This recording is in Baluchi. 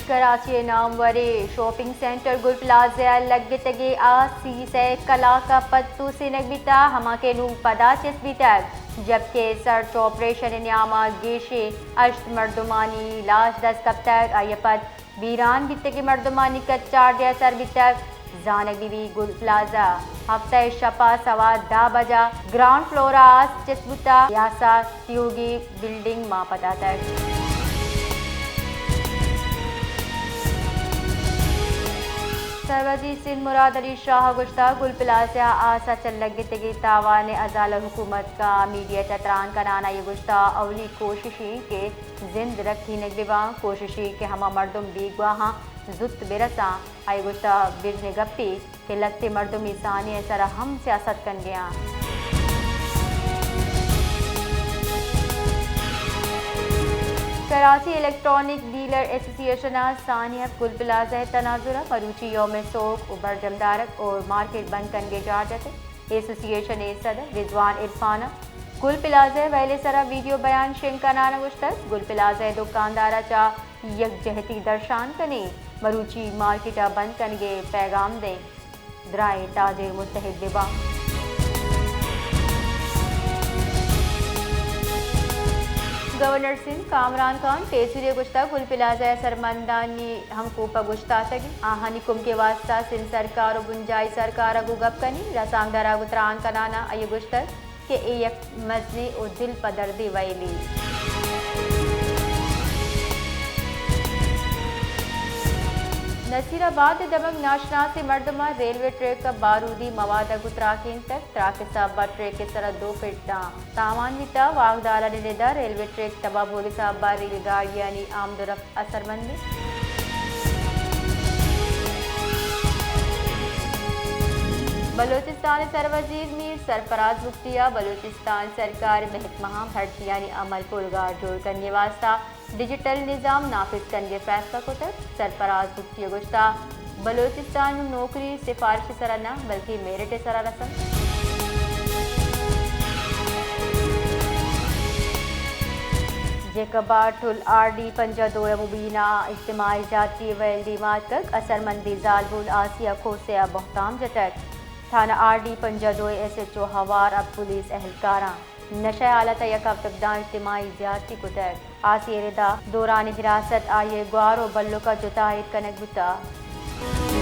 کراچی ءِ ناموریں شاپنگ سینٹر گل پلازہ ءَ لگتگیں آس سی سئے کلاک ءَ پد توسینگ بیتگ، ہما کہ نوں پدا چست بیتگ، جبکہ سرچ آپریشن ءِ نیام ءَ گیشیں ہشت مردمانی لاش دست کپتگ، آئی ءَ پد بیران بیتگیں مردمانی کچ چاردہ ءَ سر بیتگ۔ زانگ بہ بیت گل پلازہ ہفتہ ءِ شپ ءَ سوا دہ بجہ گراؤنڈ فلور ءَ آس چست بوتگ، آس ءَ تیوگیں بلڈنگ مان پہ داتگ۔ سروزیر سندھ مراد علی شاہ ءَ گوشتگ، گل پلازہ ءَ آس ءَ چہ لگتگیں تاوان ءِ ازالہ حکومت کنت۔ میڈیا ءَ چہ تران کنان ءَ آئی ءَ گوشتگ، اولی کوشش ایں کہ زند رکینگ بہ باں، کوشش ایں کہ ہما مردم بیگواہاں زوت بہ رساں۔ آئی ءَ گوشتگ، بژن ءِ گپے کہ لھتے مردم انسانی ءِ سرا ہم سیاست کنگ ءَ آں۔ کراچی الیکٹرانک ڈیلر ایسوسی ایشن ءَ سانحہ گل پلازہ ءِ تناظر ءَ مروچی یوم سوگ ءُ برجم دارگ ءُ مارکیٹ بند کنگ ءِ جار جتگ۔ ایسوسی ایشن ءِ صدر رضوان عرفان ءَ گل پلازہ ءِ ویل ءِ سرا ویڈیو بیان شنگ کنان ءَ گوشتگ، گل پلازہ ءِ دکاندار ءَ چہ یکجہتی درشان کنیں، مروچی مارکیٹ ءَ بند کنگ ءِ پیغام دئیں، درائیں تاجر متحد بہ باں۔ گورنر سندھ کامران خان ٹیسری ءَ گوشتگ، گل پلازہ ءِ اثرمندانی ہم کوپگ اوشتاتگ انت، آہانی کمک ءِ واستہ سندھ سرکار ءُ بنجاہی سرکار ءَ گوں گپ کنیں۔ رسانکدر ءَ گوں تران کنان ءَ آئی ءَ گوشتگ کہ اے یک مزنیں ءُ دل پہ دردیں ویلے۔ نصیر آباد ءِ دمگ ناشناسیں مردماں ریلوے ٹریک ءَ بارودی مواد ءَ گوں تراکینتگ۔ تراک ءِ سبب ءَ ٹریک ءِ سرا دو پٹ داں تاوان بیتگ۔ واکدارانی رد ءَ ریلوے ٹریک تباہ بوگ ءِ سبب ءَ ریل گاڑیانی آمد ءُ رفت اثرمند انت۔ بلوچستان ءِ سروزیر میر سرفراز بگٹی ءَ بلوچستان سرکار ءِ محکمہاں بھرتیانی عمل پولگار جوڑ کنگ ءِ واستہ ڈیجیٹل نظام نافذ کنگ ءِ فیصلہ کتگ۔ سرفراز بگٹی ءَ گوشتگ، بلوچستان نوں نوکری سفارش ءِ سرا نہ بلکیں میرٹ ءِ سرا رسنت۔ جیکب ءَ ٹل آر ڈی پنجاہ دو ءِ مبینہ اجتماعی زیادتی ءِ ویل دیما اتکگ، اثرمندیں زالبول آسیہ کھوسہ ءَ بہتام جتگ۔ تھانہ آر ڈی پنجاہ دو ءِ ایس ایچ او ہوار ءَ پولیس اہلکاراں نشہ ءِ حالت ءَ یک ہفتگ داں اجتماعی زیادتی کتگ۔ آسیہ ءِ رد ءَ دوران حراست آئی ءِ گوار ءُ بلک ءَ جتا ایر کنگ بوتگ۔